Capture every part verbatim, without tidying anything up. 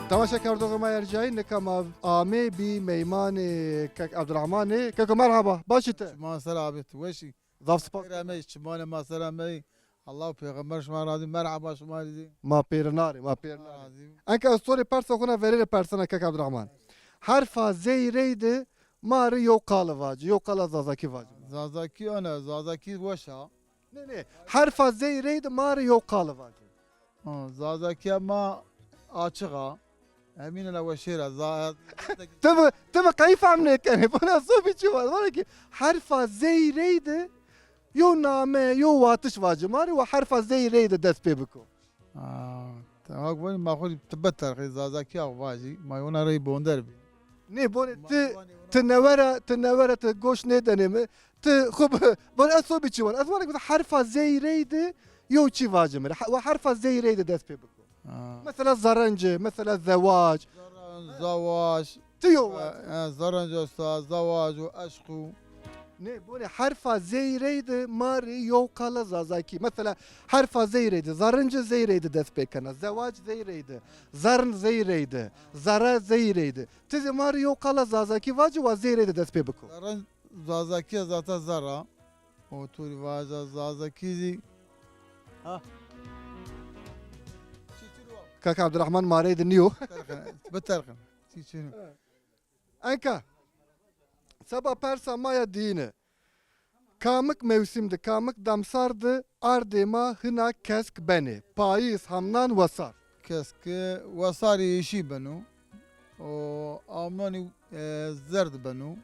Temaşekerdoxê ma ercayî, nika ma amê bî meymanê kek Ebdurehmanê. Keko merheba, baş î ti? Ma ser abê ti, weş î. Zaf spas. Pêra me, çimanê ma ser amey. Allah û pêxember şima razî, merheba şima rê zî. Ma pêrina rê, ma pêrina rê. Razî. Enka ez to rê persa xo na verê rê persena kek Ebdurehman. Herfa zey rey de ma rê yew qale vace, yew qala zazakî vace. Zazakî ana, zazakî weş a. Nê, nê. Herfa zey rey de ma rê yew qale vace. Ha, zazakîya ma açix a. Emîn ela weşêr a. Za- Ti bi, ti bi qey fehm nêkenê. Bona sobî çi va? Vana ki herfa zey rey de yew name, yew watiş vace ma rê, wa herfa zey rey de dest pê biko. Ha, te hak vanî ma xo ti beterxê, zazakîya xo vajî. Ma yona rey bonder bî. Nê, bonê ti, ti newera, ti newera, ti goş nêdenê mi? Ti xo bi, bon ez sobî çi van? Ez vana ki herfa zey rey de yew çî vace mi rê. Ha, wa herfa zey rey de dest pê biko. Ha. Mesela zerence, mesela zewac. Zeren, zewac. Ti yew vace. E, e, zerence esta, zewac û eşq û. Nê, bonê herfa zey rey de ma rê yew qala zazakî. Mesela herfa zey rey de, zerence zey rey de dest pê kena, zewac zey rey de, zern zey rey de, zere zey rey de. Ti zî ma rê yew qala zazakî vace, wa zey rey de dest pê biko. Zeren zazakî ya zaten zerr a. O to rê vaja zazakî zî. Ha. Kak Ebdurehman ma rey de nîyo. Biterxin, biterxin. Çîçîno. Enka. Seba persa ma ya diyine. Kamik mewsim de, kamik demsar de ardê ma hina kesk benê? Payîz, hamnan, wesar. Kesk, wesarî yeşî beno. O amnanî, e, zerd beno.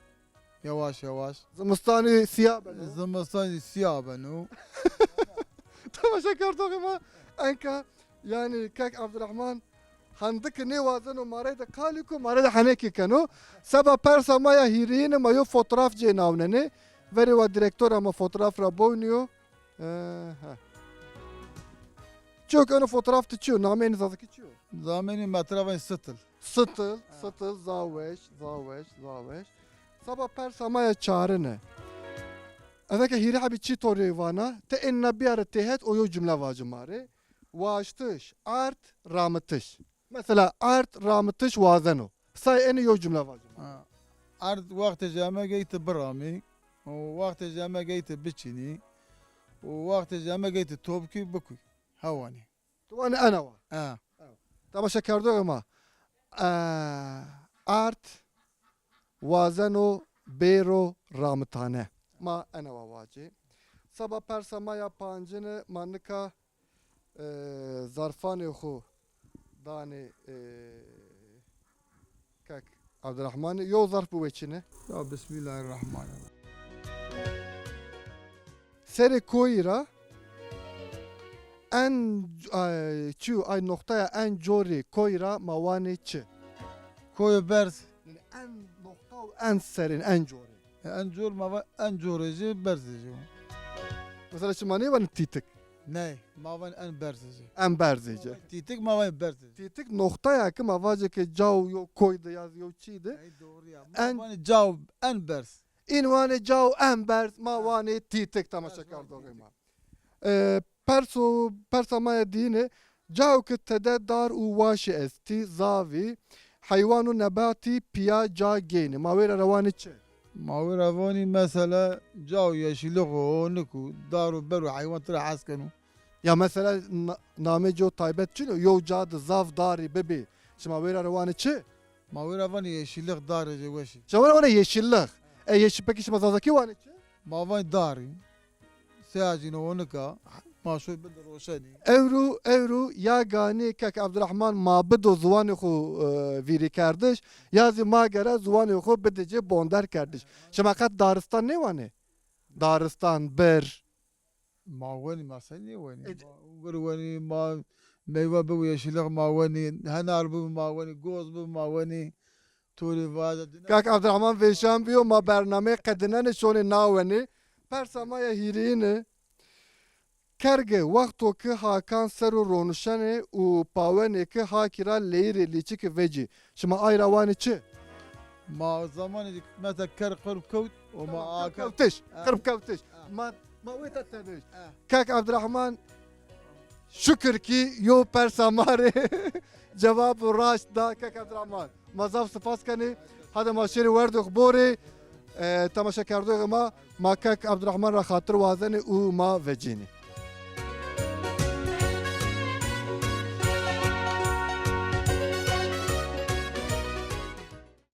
Yavaş yavaş. Zimistanî sîya beno. Zimistanî sîya beno. Temaşekerdoxê ma enka, yanî kek Ebdurehman Hendike nêwazeno ma rey de qalî ko, ma rey de henekî keno. Seba persa ma ya hîrêyine ma yo fotograf cênawnenê. Verê wa direktora ma fotograf ra bownîyo. E, he. Çiyo ke eno fotograf de çiyo? Nameyê nê zazakî çiyo? Nameyê nê ma tira vanê Sitil. Sitil, Sitil, za weş, za weş, za weş. Seba persa ma ya çarine. Ez eke hîrê hebî çî to rê vana, ti ên na biyare têhet û yo cumle vaci ma rê. Waştiş, ard, ramitiş. Mesela ard ramitiş wazeno. Say enê yew cumle vajî. Ha. Ard wextê jeme geytî biramî, û wextê jeme geytî biçînî, û wextê jeme geytî topkî bikû. Hewanî. Tu vanî ena wa. Ha. Temaşekerdoxê ma. E, ard wazeno bêro ramitane. Ma ena wa vacê. Seba persa ma ya pancine, ma nika e, zarfanê xo danê, e, kek Abdurrahmanî. Yo zarf biweçîne. Ya Bismillahirrahmanirrahim. Serê koyî ra en, ay, çi, ay noqtaya en corê koyî ra ma wanê çi? Koyê berz. Yanî en noqta û en serên en corê. E, en cor ma va, en corê ci berzê ci. Mesela şima nêvanê tîtik? Ney, ma vanê en berzê ci. En berzê ci. Ma vanê tîtik, ma vanê berzê ci. Tîtik noqtaya ke ma vacê ke cao yo koy de ya zî yo çî de. Ey, doğru ya. Ma en vanê cao en berz. În vanê cao en berz, ma vanê tîtik, temaşekerdoxê ma. E, perso, persa ma ya dîne, cao ke tede dar û waşî estî, zavî, heywan û nebatî pîya ca geynî. Ma wêra ra wanê çi? Ma wêra vanî mesela cao yeşîlix o, honik o, dar û ber û heywan tira hes keno. Ya mesela na-, namê co taybet çin o? Yew ca de zaf darî bibî, şima wêra ra wanê çi? Ma wêra vanê yeşîlix, darê ci weş î. Şima wêra vanê yeşîlix. E, yeşî-, pekî şima zazakî wanê çi? Ma vanê darî. Seyacîno honika, ma şoy bide roşenî. Ewro, ewro ya ganî kek Abdurrahman ma bido ziwanê xo, e, vîrîkerdiş, ya zî ma gere ziwanê xo bidê ci bonderkerdiş. Şima qet daristan nêwanê? Daristan, bir. Ma wenî, ma se nêwenî? E, ma wir wenî, ma meywe bibo yeşîlix ma wenî, henar bibo ma wenî, goz bibo ma wenî. To rê vaze dine. Kak Abdurrahman vêşan bîyo, ma bernameyê qedinenê şonê nawenê. Persa ma ya hîrêyine. Kerge wexto ki Hakan ser o ronişenê û pawenê ki Hakî ra leyirê lîçiki vecî. Şima ay ra wanê çi? Ma zamanê di mete ker qirb kewt û ma ake. Qirb kewtiş, ha, qirb kewtiş. Ha. Ma, ma wêta tenêş. Ha. Kak Abdurrahman, şukir ki yo persa ma rê Cewab raşt da kek Abdurrahman. Ma zaf spas kenê. Hadi ma şêrê werdê xo borê. E, temaşekerdoxê ma, ma kek Abdurrahman ra xatir wazenê û ma vecînê.